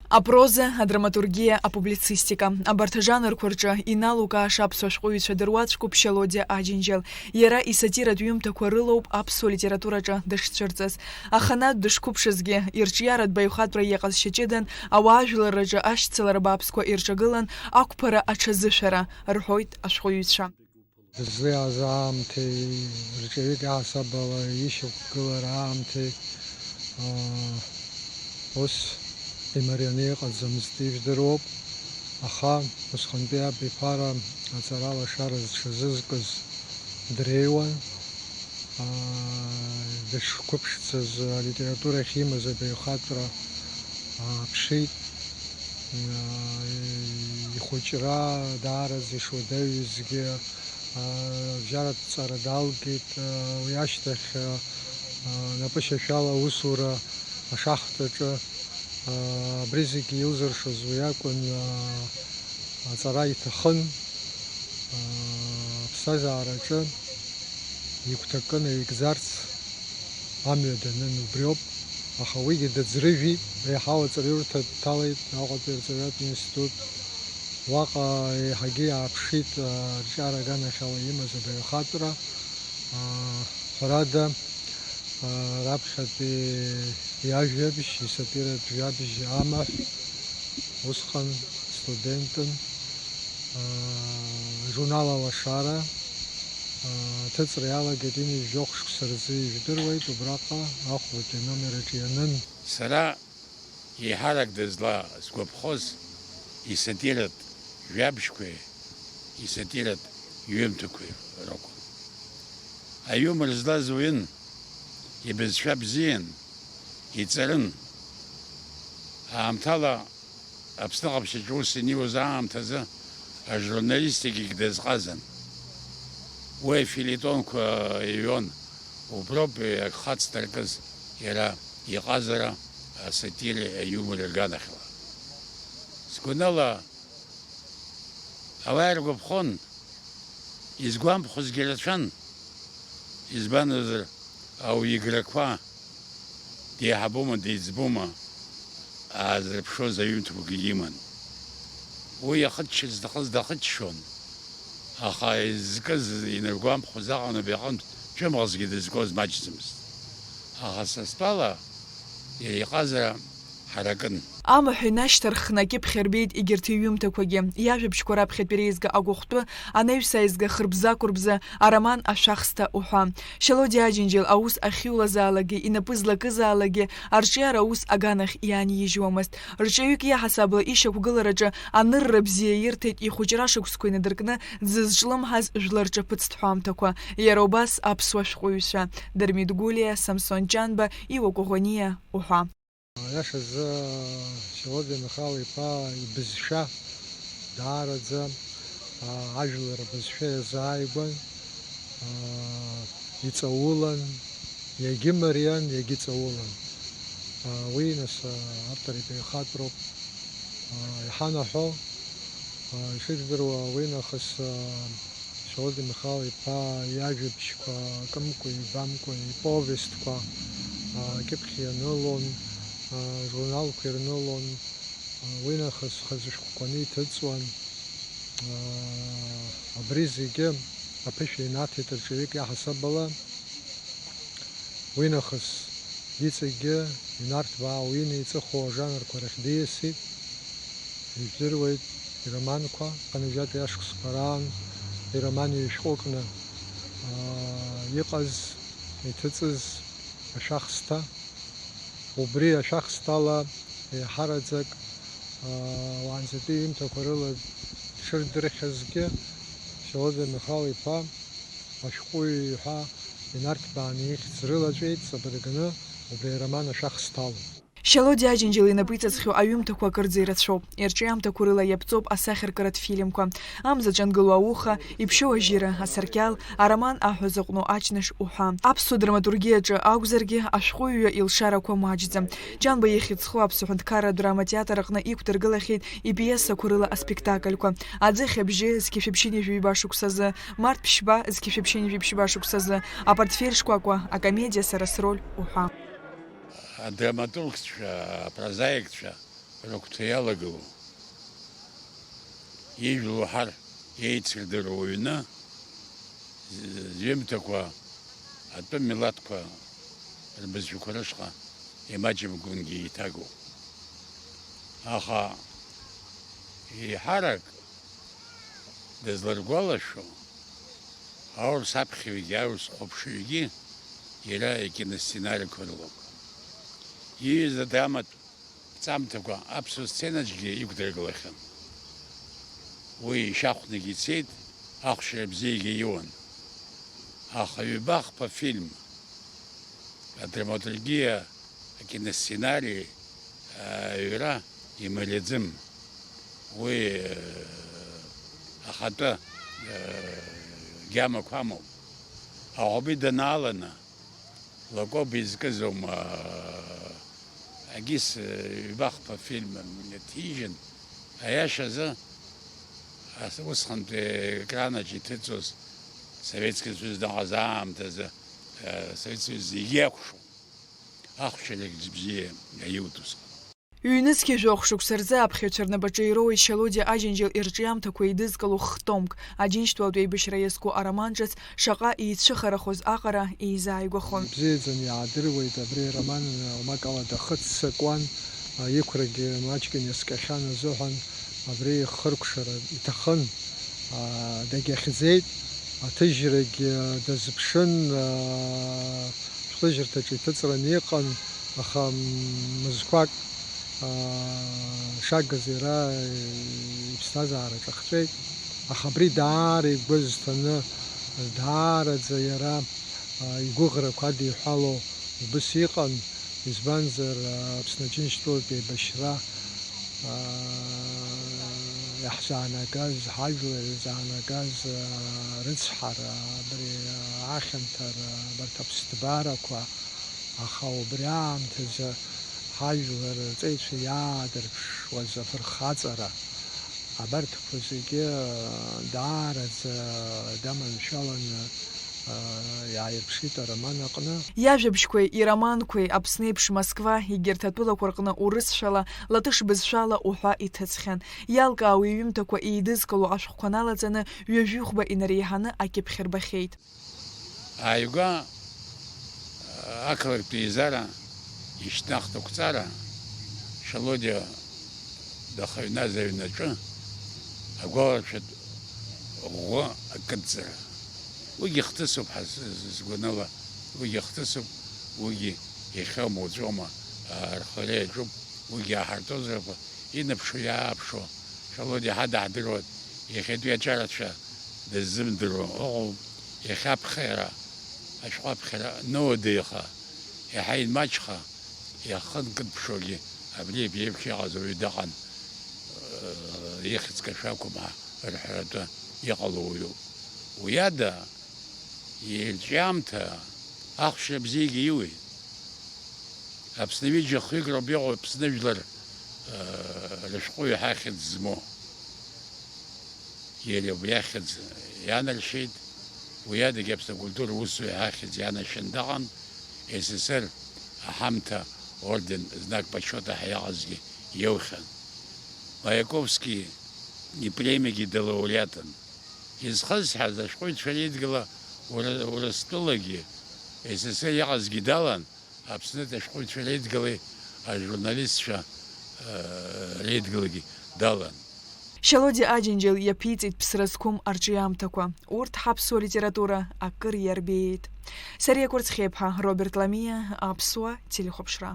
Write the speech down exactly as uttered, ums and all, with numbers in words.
Апроза, адраматургиа, апублицистика. Абарҭ ажанрқәа рҿы иналукааша аԥсуа шәҟәыҩҩцәа дыруаӡәкуп Шьалодиа Аџьынџьал. Иара исатиратә ҩымҭақәа рылоуп аԥсуа литератураҿы дышцәырҵыз. Аханатә дышқәыԥшызгьы, ирҿиаратә баҩхатәра иҟазшьа ҷыдан, ауаажәларраҿы ашьцылара бааԥсқәа ирҿагылан, ақәԥара аҽазышәара, рҳәоит ашәҟәыҩҩцәа. Дызлеиааз аамҭеи, рҿаҩык иаҳасаб ала ишьақәгылара аамҭеи, аа, ус имарианы иҟаӡамызт, ижәдыруоуп, аха усҟантәи абиԥара аҵара лашара зҽазызкыз дреиуан, аа, дышқәыԥшӡаз алитература ахьимаз абаҩхатәра ааԥшит, аа, ихәыҷра даараӡа ишуадаҩызгьы, аа, абжьаратә ҵара далгеит, аа, уи ашьҭахь, аа, напышьашәала аусура ашахтаҿы, аа, абри зегьы илзыршоз уи акәын, аа, аҵара иҭахын, аа, аԥсҭазаараҿы игәҭакы наигӡарц амҩа данын убриоуп, аха уигьы дыӡрыжәит, еиҳау аҵараиурҭа дҭалеит Аҟәатәи арҵаҩратә институт. Уаҟа еиҳагьы иааԥшит, аа, арҿиара аганахьала имаз абаҩхатәра. Аа, ҳәарада, аа, раԥхьатәи иажәабжь, исатиратә жәабжь амаҳә, усҟан студентын, аа, ажурнал Алашара, аа, аҭыҵра иалагеит, ҩынҩажәи жәохә шықәса рзы ижәдыруеит, убраҟа ахәбатәи аномер аҿы ианын. Сара еиҳарак дызласгәаԥхоз исатиратә жәабжьқәеи исатиратә ҩымҭақәеи ракәын. Аиумор злаз уаҩын, ибызшәа бзиан, иҵарын. Аамҭала Аԥсны ҟаԥшьаҿы ус ианиуаз аамҭазы ажурналистикагь дазҟазан. Уи афельетонқәа иҩуан, уброуп агхацдыркыз иара иҟазара асатиреи аиумори рганахьала. Сгәанала, ауаа иргәаԥхон, изгәамԥхозгьы рацәан, избанзар, ауаҩы играқәа деиҳабума, деиҵбума аазырԥшуаз аҩымҭақәагьы иман. Уи иахыччарц зҭахыз дахыччон, аха изкыз, инаргәамԥхоз аҟаноуп иҟынтә ҿымӷазгьы дызгоз маҷӡамызт. Аха са стәала, иара иҟазара ҳаракын. Амаҳә инашьҭарххны акьыԥхь рбеит егьырҭ иҩымҭақәагьы, иажәабжьқәа раԥхьатәи реизга Агәахәтәы, анаҩс аизга Хырбзақәырбза, ароман Ашәахсҭа уҳәа. Шьалодиа Аџьынџьал аус ахьиулазаалакгьы, инапы злакызаалакгьы арҿиара аус аганахь иаанижьуамызт. Рҿаҩык иаҳасабала ишьақәгылараҿы анырра бзиа ирҭеит ихәыҷра шықәсқәа инадыркны дзызҿлымҳаз жәлар рҿаԥыцтә ҳәамҭақәа. Иара убас аԥсуа шәҟәыҩҩцәа Дырмит Гәлиа, Самсон Ҷанба, Иуа Коӷониа уҳәа. Аиашазы, Шьалодиа Михал-иԥа ибызшәа даараӡа, аа, ажәлар рбызшәа иазааигәан, аа, иҵаулан, иагьымариан, иагьыҵаулан. Аа, уи, нас, аа, автор ибаҩхатәроуп, аа, иҳанаҳәо. Аа, ишыжәдыруа, уи нахыс, аа, Шьалодиа Михал-иԥа иажәабжьқәа акымкәа, ибамкәа, иповестқәа, аа, акьыԥхь ианылон, аа, журналқәа ирнылон, аа, уи нахыс хазы шәҟәқәаны иҭыҵуан. Аа, абри зегьы аԥышәа инаҭеит рҿаҩык иаҳасабала. Уи нахыс иҵегьгьы инарҭбаау, инеиҵыху ажанрқәа рахь диасит. Ижәдыруеит ироманқәа, хынҩажәатәи ашықәсқәа раан ироман ҩышәҟәыкны, аа, иҟаз, иҭыҵыз Ашәахсҭа. Убри Ашәахсҭала еиҳараӡак, аа, уаанӡатәи иҩымҭақәа рыла дшырдырхьазгьы, Шьалодиа Михал-иԥа ашәҟәыҩҩы ҳәа инарҭбааны ихьӡ рылаҵәеит ҵабыргны убри ароман Ашәахсҭала. Шьалодиа Аџьынџьал инапы иҵазхьоу аҩымҭақәа акырӡа ирацәоуп. Ирҿиамҭақәа рыла иаԥҵоуп асахьаркыратә фильмқәа, Амза ҿангылоу ауха, Иԥшьоу ажьыра, Асаркьал, ароман Аҳәа зыҟәну аҷныш уҳәа. Аԥсуа драматургиаҿы акәзаргьы, ашәҟәыҩҩы илшарақәа маҷӡам. Ҷанба ихьӡ зху Аԥсуа ҳәынҭқарра адрама театр аҟны иқәдыргылахьеит ипиесақәа рыла аспектакльқәа, Аӡыхь абжьы, зқьи шәыбжьынҩажәи ҩба шықәсазы, Март ԥшьба, зқьи шәыбжьынҩажәи ԥшьба шықәсазы, Апортфель шкәакәа, Акомедиа Сара сроль уҳәа. Адраматургцәа, апрозаикцәа рыгәҭа иалагылоу, ижәла уҳәар еицырдыруа уҩны, з-, зҩымҭақәа атәым милаҭқәа рбызшәақәа рышҟа имаҷымкәангьы еиҭагоуп. Аха еиҳарак дызларгәалашәо, аурыс аԥхьаҩгьы, аурыс хәаԥшыҩгьы иара икиносценариқәа рылоуп. Иҩыза драматә ҵамҭақәа аԥсуа сценаҿгьы иқәдыргылахьан. Уи ишьахәнагьы ицеит, ахәшьара бзиагьы иуан. Аха ҩба-хԥа фильм, адраматургиа, акиносценари аҩра имариаӡам. Уи, э, ахатәы, э, гьамақәа амоуп. Аҟәабида данааланы, Лакоба изкыз аума, Агис, э, ҩба-хԥа фильм иаҭижьын, аиашазы, ас-, усҟантәи аекранаҿ иҭыҵуаз Советский Союз дыҟаз аамҭазы, э, Советский Союз зегьы иакәшон. Ахәшьарагь бзиа иаиуит усҟан. Ҩнызқьи жәохә шықәса рзы аԥхьаҩцәа рнапаҿы ироуеит Шьалодиа Аџьынџьал ирҿиамҭақәа еидызкыло хтомк, Аџьынџьтәылатә еибашьра иазку ароман ҿыц шаҟа еицәыхарахоз аҟара еизааигәахон. Ибзиаӡаны иаадыруеит абри ароман, омакала дахыццакуан, иқәрагьы маҷк инаскьахьан азыҳәан абри ихыркәшара иҭахын. Дагьахьӡеит, аҭыжьрагьы дазыԥшын, шәҟәыжьырҭаҿы иҭыҵраны иҟан, аха мызқәак шагыз иара иԥсҭазаара ҿахҵәеит. Аха абри даара игәы зҭаны, даараӡа иара игәыӷрақәа адиҳәало убыс иҟан, избанзар, Аԥсны Аџьынџьтәылатә еибашьра иаҳзаанагаз, ҳажәлар изаанагаз, рыцҳара, абри, ахьанҭара, абарҭ аԥсҭбарақәа, аха убри аамҭазы ҳажәлар рҵеицәа иаадырԥшуаз афырхаҵара, абарҭқәа зегьы даараӡа даманшәаланы иааирԥшит ароман аҟны. Иажәабжьқәеи ироманқәеи Аԥсны еиԥш Москва, егьырҭ атәылақәа рҟны урысшәала, латыш бызшәала уҳәа иҭыҵхьан. Иалкаау иҩымҭақәа еидызкыло ашәҟәқәа налаҵаны, ҩажәихәба инареиҳаны акьыԥхь рбахьеит. Ааигәа ақалақьтә еизара ишьҭнахт ақәҵара, Шалодиа дахаҩназ аҩнаҿы агәаларшәатә ӷәӷәа акыдҵара. Уигьы хҭысуп, ҳа-, с-, с-, сгәаныла, уигьы хҭысуп, уигьы иахьоума уаҵәоума, аа, архиара иаҿуп, уигьы ааҳартозаап, инаԥшуа иааԥшуа, Шалодиа ҳадаҳдыруан, иахьатәи аҿарацәа дыззымдыруа ыҟоуп, иахьаԥхьара, ашәҟәаԥхьара ноуадаҩха, иаҳа инмаҷха, иахьынкыдԥшуагьы абри иеиԥш иҟаз уаҩы дыҟан, э, ихьӡ кашәақәам ҳәа рҳәаратәы иҟало уаҩуп. Уи ада, ирҿиамҭа ахәшьара бзиагьы иуеит. Аԥсны ҩыџьа хҩык роуп иҟоу Аԥсны жәлар, э, рышәҟәыҩҩы ҳәа ахьӡ змоу. Иара убри ахьӡ ианаршьеит, уи адагьы Аԥсны акультура усзуҩ ҳәа ахьӡ ианаршьан дыҟан, С С С Р аҳамҭа орден знак почёта ҳәа иаҟазгьы иоухьан. Маяковски ипремиагьы далауреатын. Изхысҳәааз ашәҟәыҩҩцәа реидгыла Ура-, Урыстәылагьы С С С Р иаҟазгьы далан, Аԥснытә ашәҟәыҩҩцәа реидгылеи ажурналистцәа, э, реидгылагьы далан. Шьалодиа Аџьынџьал иаԥиҵеит ԥсра зқәым арҿиамҭақәа. Урҭ ҳаԥсуа литература акыр иарбеит. Сариа Кәырцхеиԥҳа, Роберт Ламиа, Аԥсуа телехәаԥшра.